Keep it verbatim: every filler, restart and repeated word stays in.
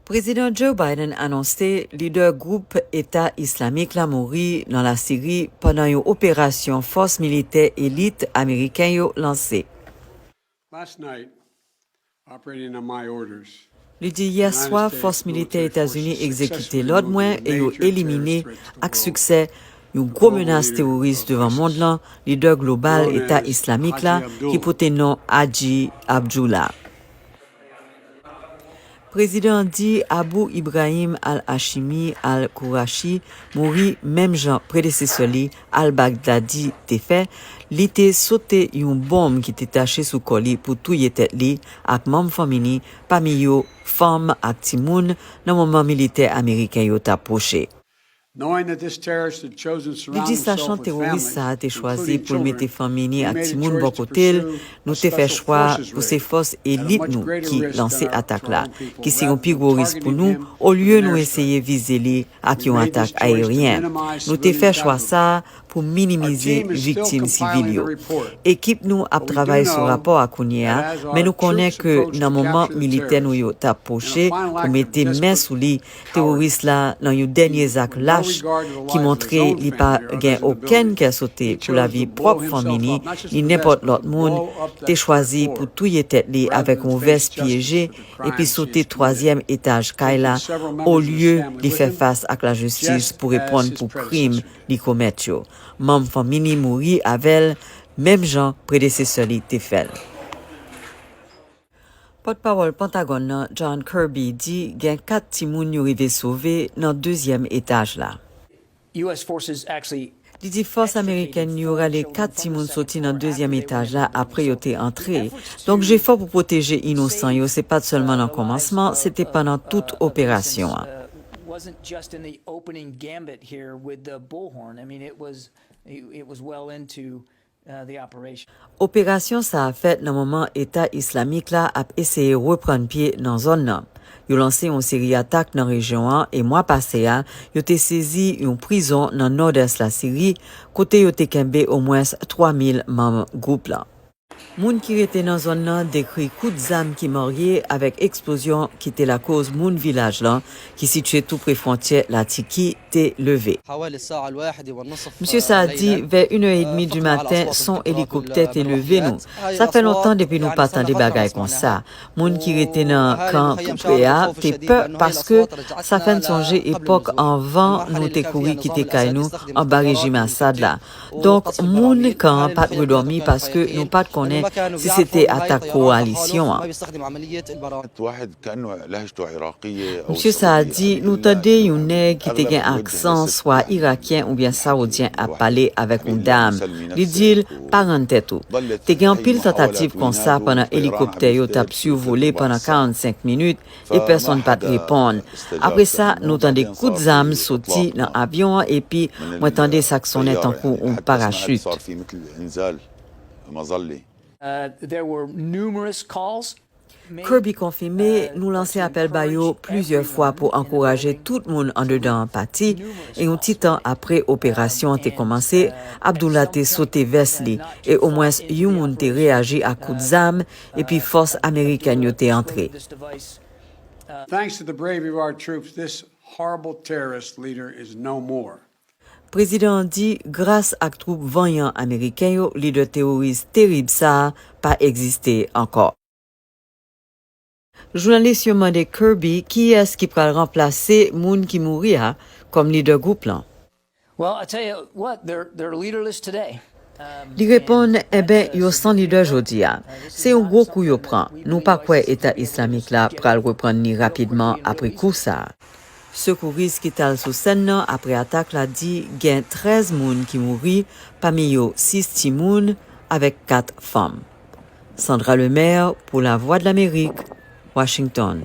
Prezidan Joe Biden anonse lidè gwoup Eta Islamik la mouri nan Lasiri pandan yon operasyon fòs militè elit ameriken yo lanse. Last night, operating on my orders, Li di, yè swa, fòs militè Etazini egzekite lòd mwen e yo elimine ak siksè yon gwo menas teworis devan mond lan, lidè global Eta Islamik la, ki pote non Haji Abdullah. Prezidan an di Abu Ibrahim al-Hashimi al-Qurashi mouri menm jan predesesè li al-Baghdadi te fè. Li te sote yon bonm ki te tache sou kò li pou touye tèt li ak manm fanmi li, pami yo fanm ak timoun, nan moman militè ameriken yo t ap pwoche. Li di, sachan teworis sa a te chwazi pou l mete fanmi ni ak timoun bò kote l, nou te fè chwa pou se fòs elit nou ki lanse atak la, ki se yon pi gwo risk pou nou, olye nou eseye vize li ak yon atak ayeryen. Nou te fè chwa sa a pou minimize viktim sivil yo. Ekip nou ap travay sou rapò a kounye a, men nou konnen ke nan moman militè nou yo t ap pwoche pou mete men sou li, teworis la, nan yon dènye zak lach ki montre li pa gen okenn kè sote pou lavi pwòp fanmi ni, ni nenpòt lòt moun, te chwazi pou touye tèt li avèk yon vès pyeje epi sote twazyèm etaj kay la, olye li fè fas ak lajistis pou reponn pou krim li komèt yo. Manm fanmi ni mouri avè l, menm jan predesesè li te fè l. Pòtpawòl Pentagòn nan, John Kirby, di gen kat timoun yo rive sove nan dezyèm etaj la. U S forces actually Li di fòs amerikèn yo rale kat timoun soti nan dezyèm etaj la apre yo te antre. Donk, jefò pou pwoteje inosan yo, se pa t sèlman nan kòmansman, se te pandan tout operasyon an. Wasn't just in the opening gambit here with the bullhorn. I mean, it was, it was well into, uh, the operation. Operasyon sa a fèt nan moman Eta Islamik la ap eseye reprann pye nan zòn nan. Yo lanse yon seri atak nan rejyon an e mwa pase a, yo te sezi yon prizon nan nòdès Lasiri, kote yo te kenbe omwens twa mil manm gwoup lan. Moun ki rete nan zòn nan dekri kout zam ki marye avèk eksplozyon ki te lakoz moun vilaj lan, ki sitye tou pre fwontyè Latiki, te leve. Misye sa a di, vè inè edmi di maten, son elikoptè te leve nou. Sa fè lontan depi nou pa tande bagay konsa. Moun ki rete nan kan tou pre a te pè paske sa fè n sonje epòk anvan nou te kouri kite kay nou anba rejim Asad la. Donk, moun kan an pa t redòmi paske nou pa t konnen si se te atak kowalisyon an. Misye sa a di, nou tande yon nèg ki te gen aksan swa irakyen oubyen sawoudyen ap pale avèk yon dam. Li di l, pa rann tèt ou. Te gen anpil tantativ konsa pandan elikoptè yo t ap sivole pandan karannsenk minit e pèsonn pa t reponn. Apre sa, nou tande kout zam soti nan avyon an epi mwen tande sa k sonnen tankou yon parachit. Uh, there were numerous calls. Kirby konfime, nou lanse apèl ba yo plizyè fwa pou ankouraje tout moun andedan an pati, e yon ti tan apre operasyon an te kòmanse, Abdullah te sote vès li, e omwens yon moun te reyaji ak kout zam, epi fòs amerikèn yo te antre. Thanks to the bravery of our troops, this horrible terrorist leader is no more. Prezidan an di, gras ak twoup vanyan ameriken yo, lidè teworis terib sa a pa egziste ankò. Jounalis yo mande Kirby kiyès ki pral ranplase moun ki mouri a kòm lidè gwoup lan. Well, I tell you what, they're, they're leaderless today. Li reponn, enben, yo san lidè jodi a. Se yon gwo kou yo pran. Nou pa kwè Eta Islamik la pral reprann li rapidman apre kou sa a. Sekouris ki t al sou sèn nan apre atak la di gen trèz moun ki mouri, pami yo sis timoun avèk kat fanm. Sandra Lemaire pou Lavwadlamerik, Washington.